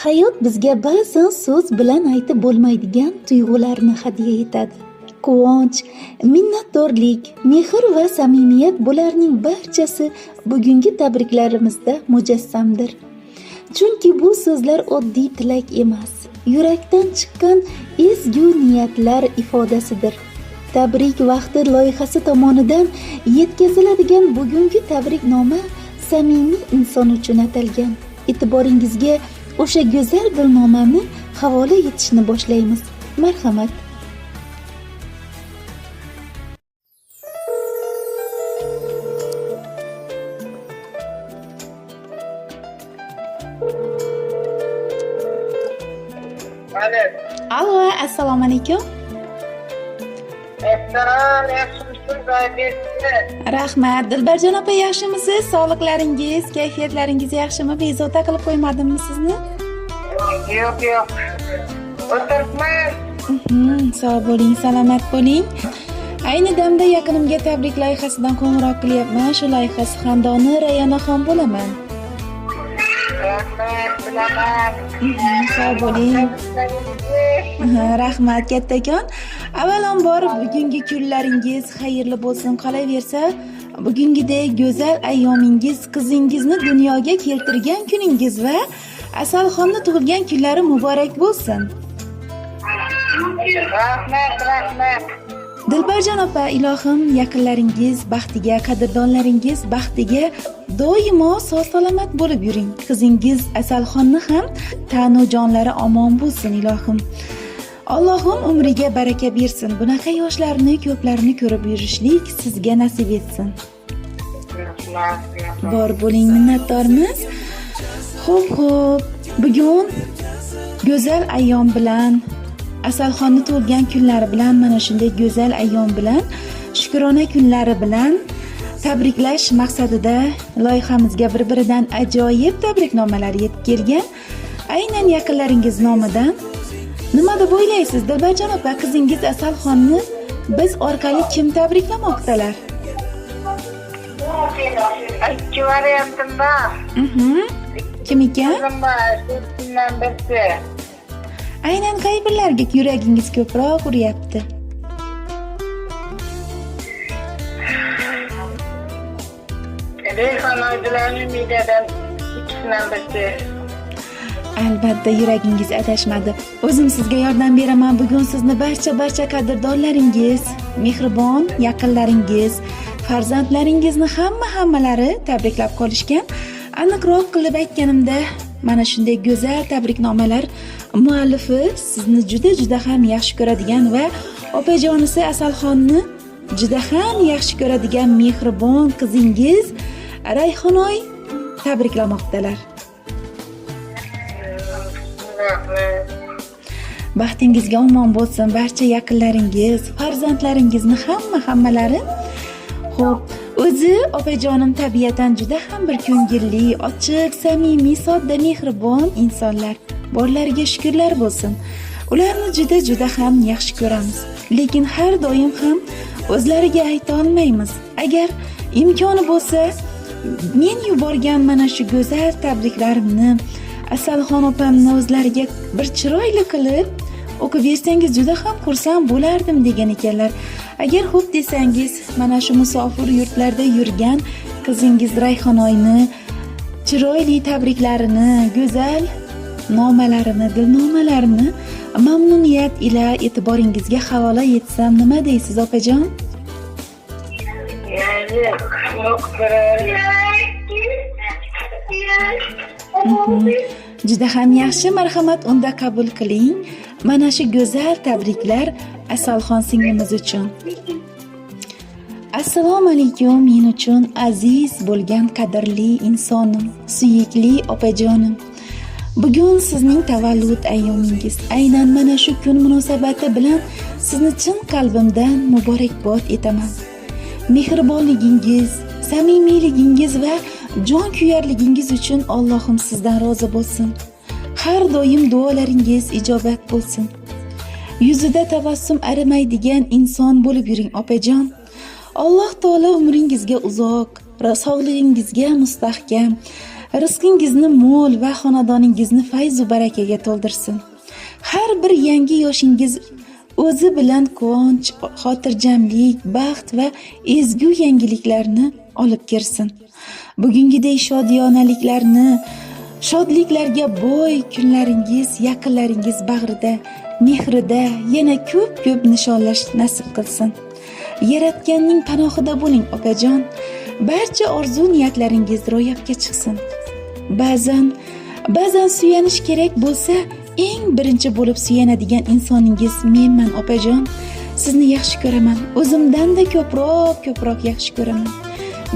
Hayot bizga ba'zan so'z bilan aytib bo'lmaydigan tuyg'ularni hadya etadi. Quvonch, minnatdorlik, mehr va samimiyat bularning barchasi bugungi tabriklarimizda mujassamdir. Chunki bu so'zlar oddiy tilak emas, yurakdan chiqqan ezgu niyatlar ifodasidir. Tabrik vaqti loyihasi tomonidan yetkaziladigan bugungi tabriknoma samimiy inson uchun atalgan. E'tiboringizga o'sha go'zal dilnomani havola etishni boshlaymiz. Marhamat. Alo. Alo, assalomu alaykum. Assalom, yaxshimisiz, Oybekmi? Rahmat. Dilbarjon opa, yaxshimisiz? Sog'liqlaringiz, kayfiyatlaringiz yaxshimi? Bezovta qilib qo'ymadimmi sizni? Yo'q, yo'q. O'tiribmiz. Sog' bo'ling, salomat bo'ling. Ayni damda yaqinimga tabrik loyihasidan qo'ng'iroq qilyapman. Shu loyiha suxandoni Rayonaxon bo'laman. Rahmat, bilaman. Sog' bo'ling. Aha, rahmat kattakon. Avvalambor bugungi kunlaringiz xayrli bo'lsin. Qolaversa, bugungidek go'zal ayyomingiz, qizingizni dunyoga keltirgan kuningiz va Asalxonni tug'ilgan kunlari muborak bo'lsin. Rahmat, rahmat. Dilbarjon opa, ilohim yaqinlaringiz baxtiga, qadrdonlaringiz baxtiga doimo sog' salomat bo'lib yuring. Qizingiz Asalxonni ham tanu jonlari omon bo'lsin ilohim. Allohim umriga baraka bersin. Bunaqa yoshlarni ko'plarini ko'rib yurishlik sizga nasib etsin. Rahmat, rahmat. Bor bo'ling, minnatdormiz. Xo'p, xo'p. Bugun go'zal ayyom bilan, Asalxonni tug'ilgan kunlari bilan, mana shunday go'zal ayyom bilan, shukrona kunlari bilan tabriklash maqsadida loyihamizga bir-biridan ajoyib tabriknomalar yetib kelgan. Aynan yaqinlaringiz nomidan nima deb o'ylaysiz, Dilbarjon opa, qizingiz Asalxonni biz orqali kim tabriklamoqdalar? Ikki variantim bor. Kim ekan? Qizim bor, ikkidan birisi. Aynan qay birlarga yuragingiz ko'proq uryapti? Reyhon bilan Umidadan ikkisidan birisi. Albatta, yuragingiz adashmadi. O'zim sizga yordam beraman. Bugun sizni barcha qadrdonlaringiz, mehribon yaqinlaringiz, farzandlaringizni hammalari tabriklab qolishgan. Aniqroq qilib aytganimda, mana shunday go'zal tabriknomalar muallifi sizni juda ham yaxshi ko'radigan va opajonisi Asalxonni juda ham yaxshi ko'radigan mehribon qizingiz Rayhonoy tabriklamoqdalar. Rahmat. Baxtingizga omon bo'lsin barcha yaqinlaringiz, farzandlaringizni hammalari. Xo'p, o'zi opajonim tabiatan juda ham bir ko'ngilli, ochiq, samimiy, sodda, mehribon insonlar. Borlariga shukrlar bo'lsin. Ularni juda ham yaxshi ko'ramiz. Lekin har doim ham o'zlariga ayta olmaymiz. Agar imkoni bo'lsa, men yuborgan mana shu go'zal tabriklarimni Asalxon opamni o'zlariga bir chiroyli qilib o'qib bersangiz juda ham xursand bo'lardim degan ekanlar. Agar xo'p desangiz, mana shu musofir yurtlarda yurgan qizingiz Rayhonoyni chiroyli tabriklarini, go'zal nomalarini, dilnomalarini mamnuniyat ila e'tiboringizga havola etsam, nima deysiz opajon? Yani yo'q biror. Juda ham yaxshi, marhamat, unda qabul qiling. Mana shu go'zal tabriklar Asalxon singlimiz uchun. Assalomu alaykum, men uchun aziz bo'lgan qadrli insonim, suyukli opajonim. Bugun sizning tavallud ayyomingiz. Aynan mana shu kun munosabati bilan sizni chin qalbimdan muborakbod etaman. Mehribonligingiz, samimiyligingiz va jonkuyarligingiz uchun Allohim sizdan rozi bo'lsin. Har doim duolaringiz ijobat bo'lsin. Yuzida tabassum arimaydigan inson bo'lib yuring opajon. Alloh taolo umringizga uzoq, sog'lig'ingizga mustahkam, Rizqingizni mo'l va xonadoningizni fayzu barakaga to'ldirsin. Har bir yangi yoshingiz o'zi bilan quvonch, xotirjamlik, baxt va ezgu yangiliklarni olib kirsin. Bugungidek shodiyonaliklarni, shodliklarga boy kunlaringiz yaqinlaringiz bag'rida, mehrida yana ko'p-ko'p nishonlash nasib qilsin. Yaratganning panohida bo'ling, opajon. Barcha orzu niyatlaringiz ro'yobga chiqsin. Ba'zan suyanish kerak bo'lsa, eng birinchi bo'lib suyanadigan insoningiz menman, opajon. Sizni yaxshi ko'raman. O'zimdan-da ko'proq yaxshi ko'raman.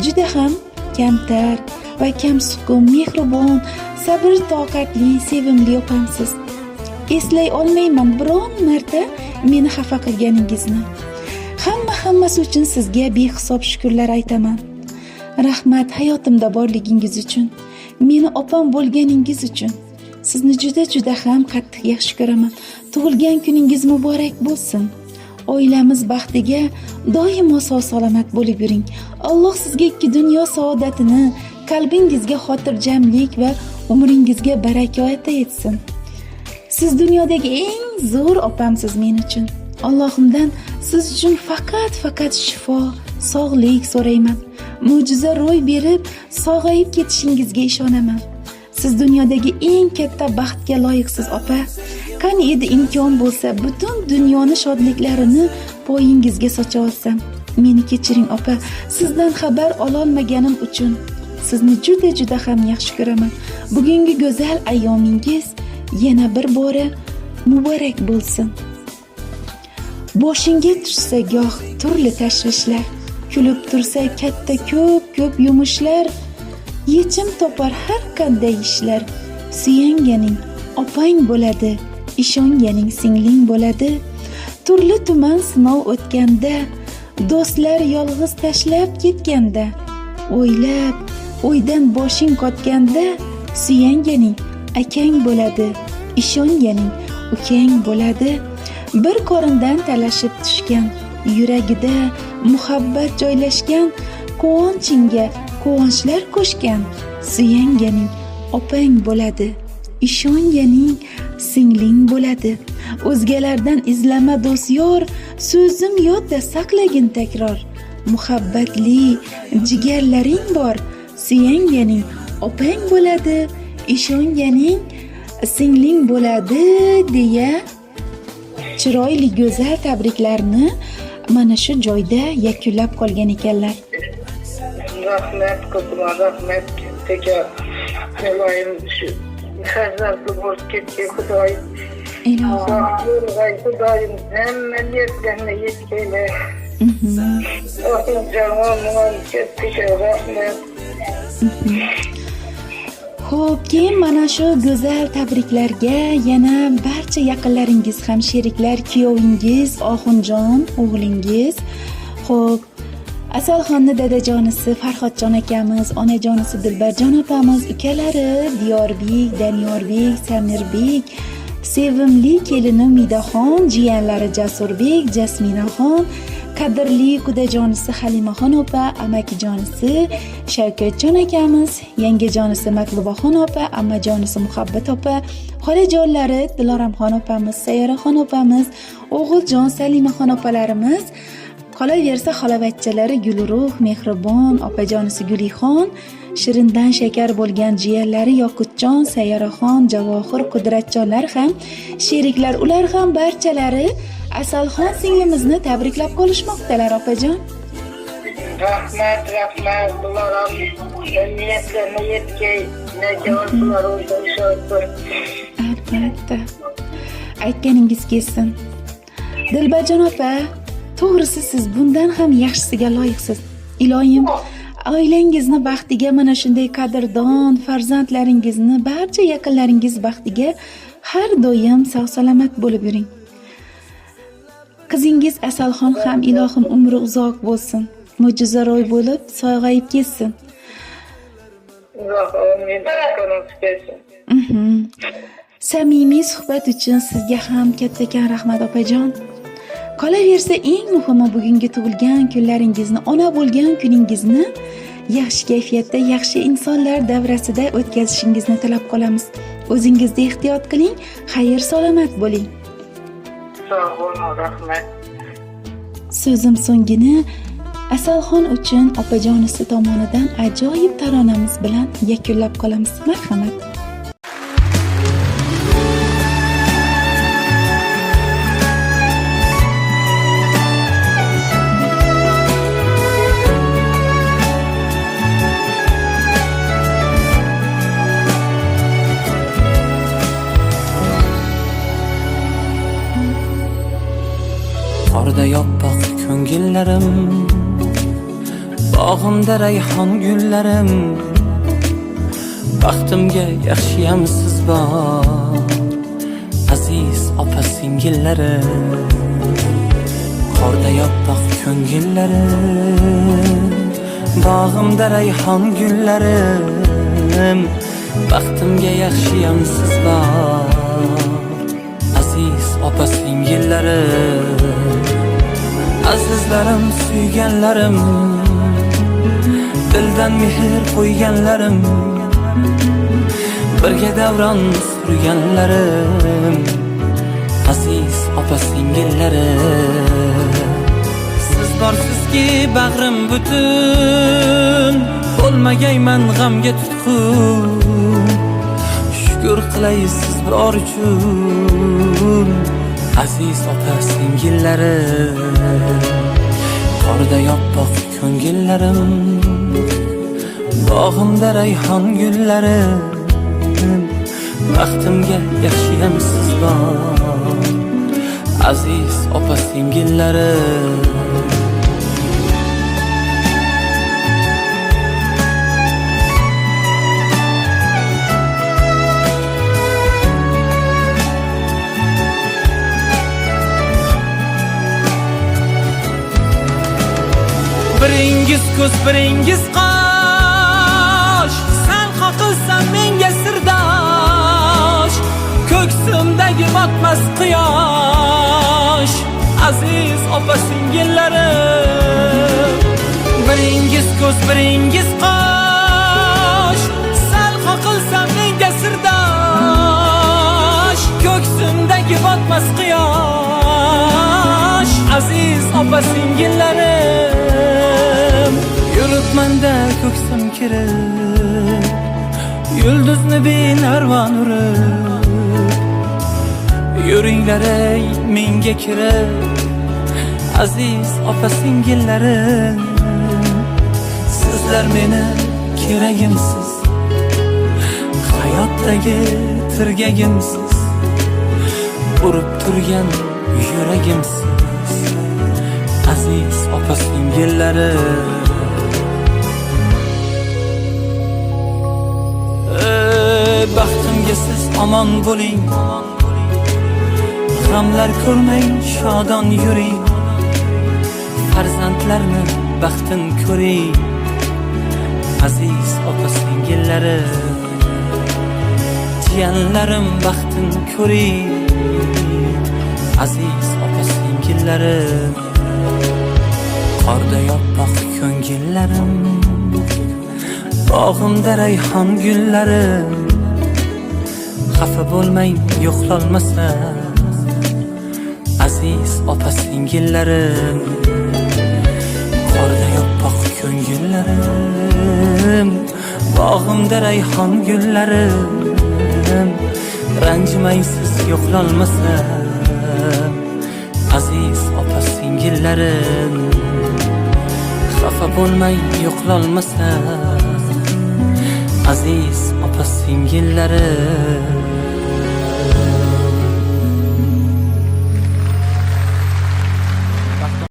Juda ham kamtar va kamsuqum, mehribon, sabr toqatli, sevimli opamsiz. Eslay olmayman biron marta meni xafa qilganingizni. Hammasi uchun sizga behisob shukrlar aytaman. Rahmat hayotimda borligingiz uchun, meni opam bo'lganingiz uchun. Sizni juda ham qattiq yaxshi ko'raman. Tug'ilgan kuningiz muborak bo'lsin. Oilamiz baxtiga doimo sog' salomat bo'lib yuring. Alloh sizga ikki dunyo saodatini, qalbingizga xotirjamlik va umringizga baraka ato etsin. Siz dunyodagi eng zo'r opamsiz men uchun. Allohimdan siz uchun faqat shifo, sog'lik so'rayman. Mo'jiza ro'y berib, sog'ayib ketishingizga ishonaman. Siz dunyodagi eng katta baxtga loyiqsiz, opa. Qani edi imkon bo'lsa, butun dunyoni shodliklarini poyingizga socha olsam. Meni kechiring, opa, sizdan xabar ololmaganim uchun. Sizni juda ham yaxshi ko'raman. Bugungi go'zal ayyomingiz yana bir bora muborak bo'lsin. Boshingga tushsa goh turli tashvishlar, kulib tursa katta ko'p yumushlar, yechim topar har qanday ishlar. Suyanganing opang bo'ladi, ishonganing singling bo'ladi. Turli tuman sinov o'tganda, do'stlar yolg'iz tashlab ketganda, o'ylab o'ydan boshing qotganda, suyanganing akang bo'ladi, ishonganing ukang bo'ladi. Bir qorindan talashib tushgan, yuragida muhabbat joylashgan, quvonchingga quvonchlar qo'shgan, suyanganing opang bo'ladi, ishonganing singling bo'ladi. O'zgalardan izlama do'st-yor, so'zim yodda saqlagin takror. Muhabbatli jigarlaring bor, suyanganing opang bo'ladi, ishonganing singling bo'ladi, deya chiroyli go'zal tabriklarni mana shu joyda yakunlab qolgan ekanlar. Rahmat qizim, rahmat kattakon. Iloyim shu farzandli bo'lib ketgan Xudoyim. Ilohim. Baxtli Xudoyim hamma niyatlarini yetkazlar. Oxir kattakon rahmat. Xo'p, keyin mana shu go'zal tabriklarga yana barcha yaqinlaringiz ham sheriklar, kuyovingiz Oxunjon, o'g'lingiz. Xo'p, Asalxonni dadajonisi Farhodjon akamiz, onajonisi Dilbarjon opamiz, ukalari Diyorbek, Daniyorbek, Samirbek, sevimli kelini Umidaxon, jiyanlari Jasurbek, Jasminaxon, qadrli qudajonisi Halimaxon opa, amakijonisi Shavkatjon akamiz, yangajonisi Matlubaxon opa, ammajonisi Muhabbat opa, xolajonlari Diloramxon opamiz, Sayyoraxon opamiz, o'g'iljon Salimaxon opalarimiz, qolaversa xolavachchalari Gulruh, Mehribon, opajonisi Gulixon, shirindan shakar bo'lgan jiyanlari Yoqutjon, Sayyoraxon, Javohir, Qudratjonlar ham sheriklar. Ular ham barchalari Asalxon singlimizni tabriklab qolishmoqdalar, opajon. Rahmat, rahmat. Bular ham niyatlarini yetkay. Nega bular o'zi. Albatta. Aytganingiz kelsin. Dilbarjon opa, to'g'risi siz bundan ham yaxshisiga loyiqsiz. Iloyim oilangizni baxtiga mana shunday qadrdon farzandlaringizni, barcha yaqinlaringiz baxtiga har doim sog' salomat bo'lib yuring. Qizingiz Asalxon ham ilohim umri uzoq bo'lsin. Mo'jiza ro'y bo'lib, sog'ayib ketsin. Ilohi amin. Aytganingiz kelsin. Samimiy suhbat uchun sizga ham kattakon rahmat, opajon. Qolaversa, eng muhimi bugungi tug'ilgan kunlaringizni, ona bo'lgan kuningizni yaxshi kayfiyatda, yaxshi insonlar davrasida o'tkazishingizni tilab qolamiz. O'zingizni ehtiyot qiling, xayr salomat bo'ling. Sog' bo'ling, rahmat. So'zim so'ngini Asalxon uchun opajonisi tomonidan ajoyib taronamiz bilan yakunlab qolamiz. Marhamat. Qorday oppoq ko'ngillarim, bog'imda rayhon gullarim, baxtimga yaxshiyam siz bor, aziz opa singillarim. Qorday oppoq ko'ngillarim, bog'imda rayhon gullarim, baxtimga yaxshiyam siz bor, aziz opa singillarim. Azizlarim, suyganlarim, dildan mehr qo'yganlarim, birga davron surganlarim, aziz opa singillarim. Siz borsizki bag'rim butun, bo'lmagayman g'amga tutqun, shukr qilay siz bor uchun, aziz opa singillarim. Qorday oppoq ko'ngillarim, bog'imda rayhon gullarim, baxtimga yaxshiyam siz bor, aziz opa singillarim. Biringiz ko'z, biringiz qosh, sal qoqilsam menga sirdosh, ko'ksimdagi botmas quyosh, aziz opa singillarim. Biringiz ko'z, biringiz qosh, sal qoqilsam menga sirdosh, ko'ksimdagi botmas quyosh, aziz opa singillarim. Yuribmanda ko'ksim kirib, yulduzni belarvon urib, yuringlar ey menga kirib, aziz opa singillarim. Sizlar meni keragimsiz, hayotdagi tirgagimsiz, urib turgan yuragimsiz, aziz opa singillarim. Baxtimga siz omon bo'ling, g'amlar ko'rmang, shodon yuring, farzandlarni baxtin ko'ring, aziz opa singillarim. Jiyanlarim baxtin ko'ring, aziz opa singillarim. Qorday oppoq ko'ngillarim, bog'imda rayhon gullarim, xafa bo'lmang yo'qlolmasa, aziz opa singillarim. Qorday oppoq ko'ngillarim, bog'imda rayhon gullarim, ranjimang siz yo'qlolmasa, aziz opa singillarim. Xafa bo'lmang yo'qlolmasa, aziz opa singillarim.